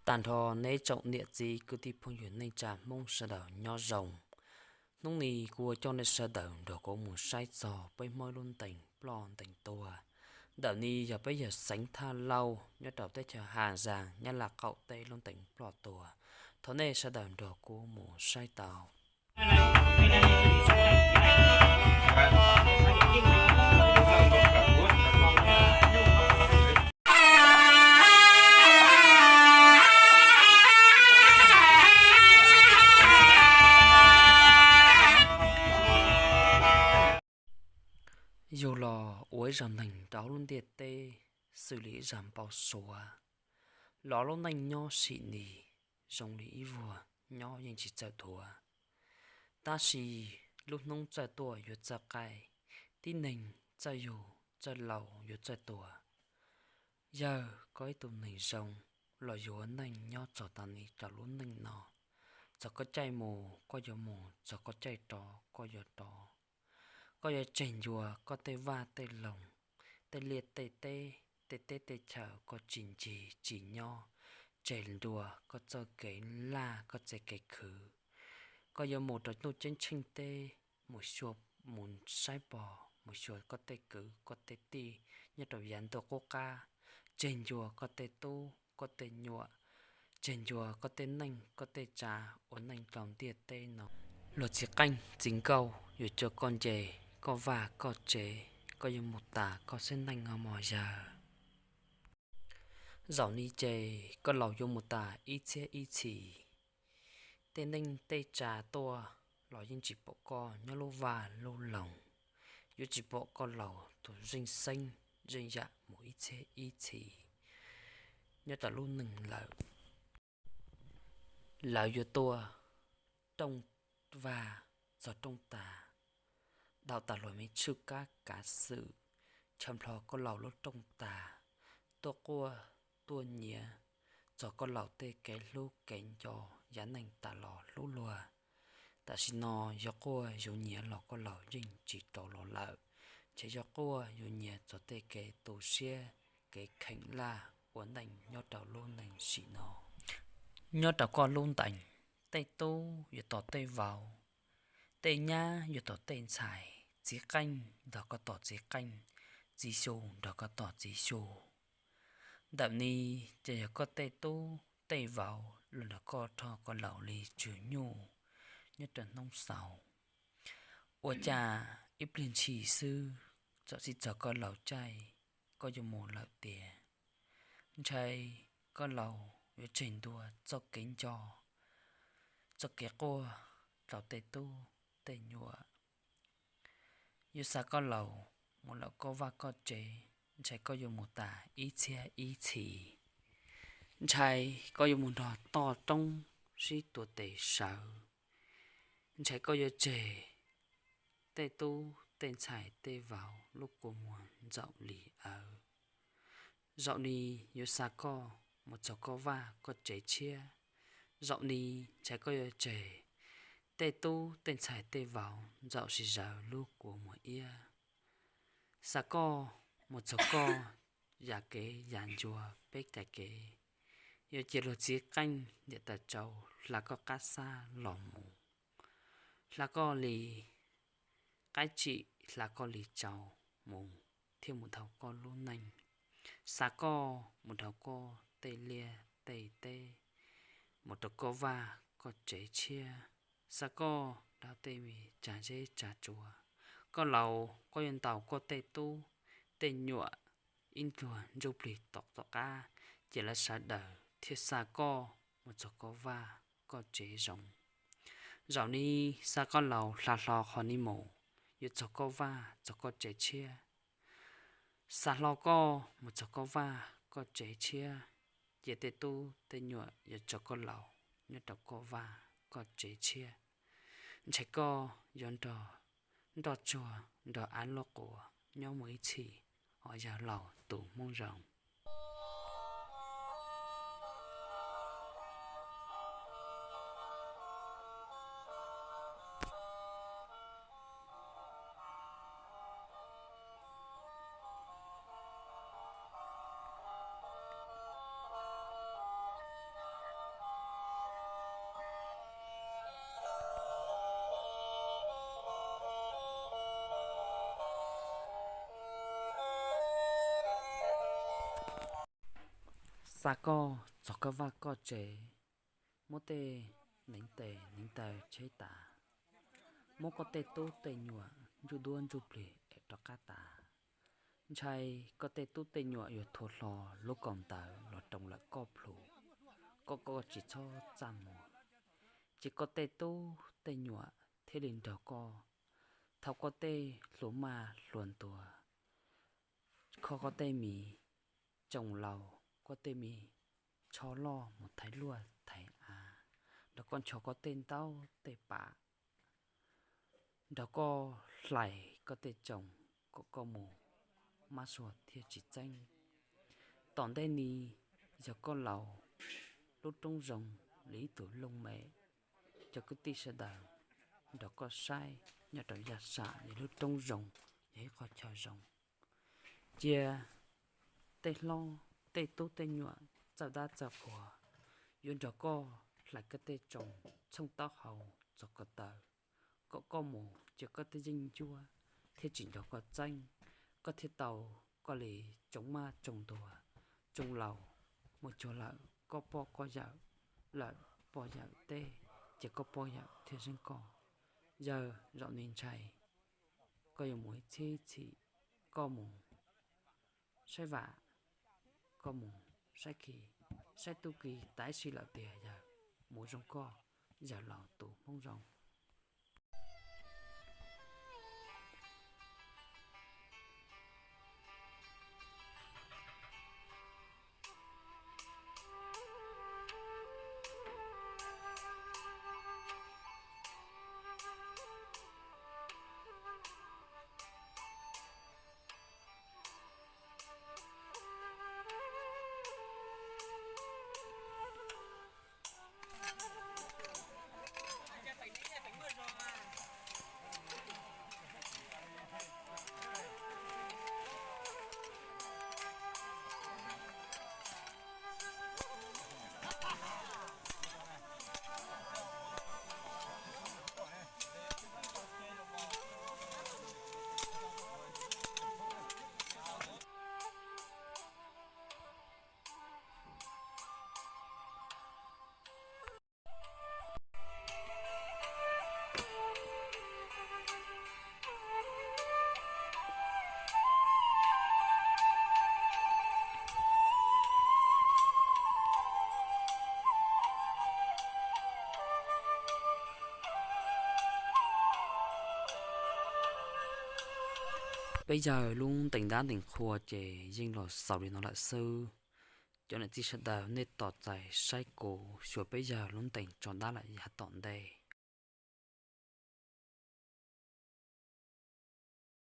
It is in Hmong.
Tag nrho neb tsoom niam txiv kwv tij phooj ywg neej tsa Hmoob sawv daws nyob zoo. Hnub no kuv ua coj nej sawv daws nrog kuv mus saib txog peb Hmoob lub ntees ploj ntees tuag. Ntawm no yog peb yog xeev Thaj Lauj nyob rau teb chaws Has Zaas, Nyab Laj qaum teb lub ntees ploj tuag. Thov nej sawv daws nrog kuv mus saib tau. Yug los ua ib zag neeg rau lub ntiaj teb, xws li ib zag npau suav, los lub neej nyob sim nis zoo li ib vuag nyob yeej tsis txawj dhuav. Tab sis lub hnub txawj tuaj yuav txawj qaij, tib neeg txawj yug txawj laus yuav txawj tuag. Yawg koj ib tug neeg zoo los yuav neej nyob txog tav ni rau lub neej no. Txog koj caij mus koj yuav mus, txog koj caij rov koj yuav rov. Koj yuav tseg ncua koj tej vaj tej loog, tej liaj tej teb, tej teb tej chaw koj tsis ncig tsis nyob, tseg ncua koj txoj kev laj koj txoj kev khwv. Koj yuav mus rau ntuj ceeb tsheej teb, mus xyuas, mus saib pog, mus xyuas koj tej kwv koj tej tij nyob rau yav ntuj qub qab, tseg ncua koj tej tub koj tej nyuam, tseg ncua koj tej neej koj tej tsav ua neej rau ntiaj teb no. Luag txiv qeej txiv nkauj yuav coj koj nce, koj vaj koj tsev, koj yuav mus tas koj xwb neej os mog yawg. Zaum no ces koj laus yuav mus tas ib txhiab ib txhis. Tej neej tej tsav tuaj los yeej tsis pom koj nyob lub vaj lub loog, yuav tsis pom koj laus tus zeej xeeb zeej yam mus ib txhiab ib txhis nyob rau lub neej lawm. Lawv yuav tuaj rooj vag txog rooj tas, dhau tas luag me tshwj kab kav xwm, chaw nplho koj laus lub rooj tas, tuaj quaj tuaj nyiav txog koj laus tej kev hlub kev nco yav neej tas los hlub luag. Tam sim no yuav quaj yuav nyiav los koj laus yeej tsis rov los lawm, ces yuav quaj yuav nyiav txog tej kev tu siab kev kheem laj ua neej nyob rau lub neej sim no. Nyob rau koj lub ntees, tej tub yuav tos tej vauv, tej nyab yuav tos tej ntxhais, txiv qeej nrog koj tos txiv qeej, txiv xyu nrog koj tos txiv xyu. Ntawm no ces yog koj tej tub tej vauv los nrog koj rho koj laus li tswv nyuj nyob rau hnub xaus. Ua cas ib pliag ntshis xwb, txawm txog koj laus caij, koj yuav mus lawm tiag. Ntshai koj laus yuav tseg ntua txoj kev nco, txoj kev quaj rau tej tub tej nyuam. Yuav xa koj laus mus lawm koj vaj koj tsev, ntshai koj yuav mus tas ib txhiab ib txhis. Ntshai koj yuav mus nrog toj roob sib tuav tes sawv. Ntshai koj yuav tseg tej tub tej ntxhais tej vauv lub kua muag ntxaum li awv. Zaum no yuav xa koj mus txog koj vaj koj tsev tshiab. Zaum no ntshai koj yuav tseg tej tub tej ntxhais tej vauv ntxaum sib zawv lub kua muag iab. Xa koj mus txog koj yam kev yam ncua peb cais kev, yuav cia luag txiv qeej ntiam tas tsau hla koj qab xab los mus, hla koj li qaib tsim, hla koj li tsau mus, thiaj mus dhau koj lub neej. Xa koj mus dhau koj tej liaj tej teb, mus rau koj vaj koj tsev tshiab. Xa koj dhau tej me tsav zeb tsav tsua. Koj laus koj yuav ntaus koj tej tub tej nyuam ib npluag ntsuj plig tom tom qab, ces lawv sawv daws thiaj xa koj mus txog koj vaj koj tsev zoo. Zaum no xa koj laus hla hlo qhov no mus, yuav txog koj vaj txog koj tsev tshiab. Xa hlo koj mus txog koj vaj koj tsev tshiab, ces tej tub tej nyuam yuav tso koj laus nyob rau koj vaj koj tsev tshiab. Ntshai koj yuav nrog nroj tsuag nrog av luaj quav nyob mus ib txhis os yawg laus tus Hmoob zoo. xa koj txog koj vaj koj tsev, muab tej neev tes neev taw cheb tas, muab koj tej tub tej nyuam ntsuj duab ntsuj plig es rov qab tas. Ntshai koj tej tub tej nyuam yuav thuav hlo lub kaus ntawv los roos lawm koj plhu, koj, koj tsis txhob txaj muag. Ces koj tej tub tej nyuam thiaj li nrog koj, thaum koj tej hluas maj hluas ntuag, kho koj tej mis, tsoo laus koj tej mis, tsho loj mus thaiv luaj thaiv av, nrog koj ncho koj tej ntaub tej pam, nrog koj hlais koj tej tsoos kom koj mus mab sua thiaj tsis txeeb. Tom ntej ni yog koj laus lub roob zoo li ib tug looj mem, cov kwv tij sawv daws nrog koj saib nyob rau yaj sam es lub roob zoo yog ib qhov chaw zoo. Cia tej hlob tej tub tej nyuam txawj dab txawj qhua yuav nrog koj hlais koj tej tsoos txhooj taub hau txog ko taw, kom koj mus cia koj tej yeeb ncuab thiaj tsis nrog koj txeeb, koj thiaj tau koj li tsoos maj tsoos ntuag, tsoo laus mus cuag lawm koj poj koj yawm, lawm pog yawm teb, ces koj pog yawm thiaj zeeb koj. Yawg zaum ni ntshai koj yuav mus ib txhib txhim, koj mus saib vam, koj mus saib khi, saib tub ki tab sis lawm tiag yawg, mus zoo koj, yawg laus tus hmoob zoo. Peb yawg lub ntees dab ntees qhua ces yeej los xaus li no lawm xwb. Cov niam txiv sawv daws nej tos txais saib kuv xyuas peb yawg lub ntees tso dab lawm yav tom ntej.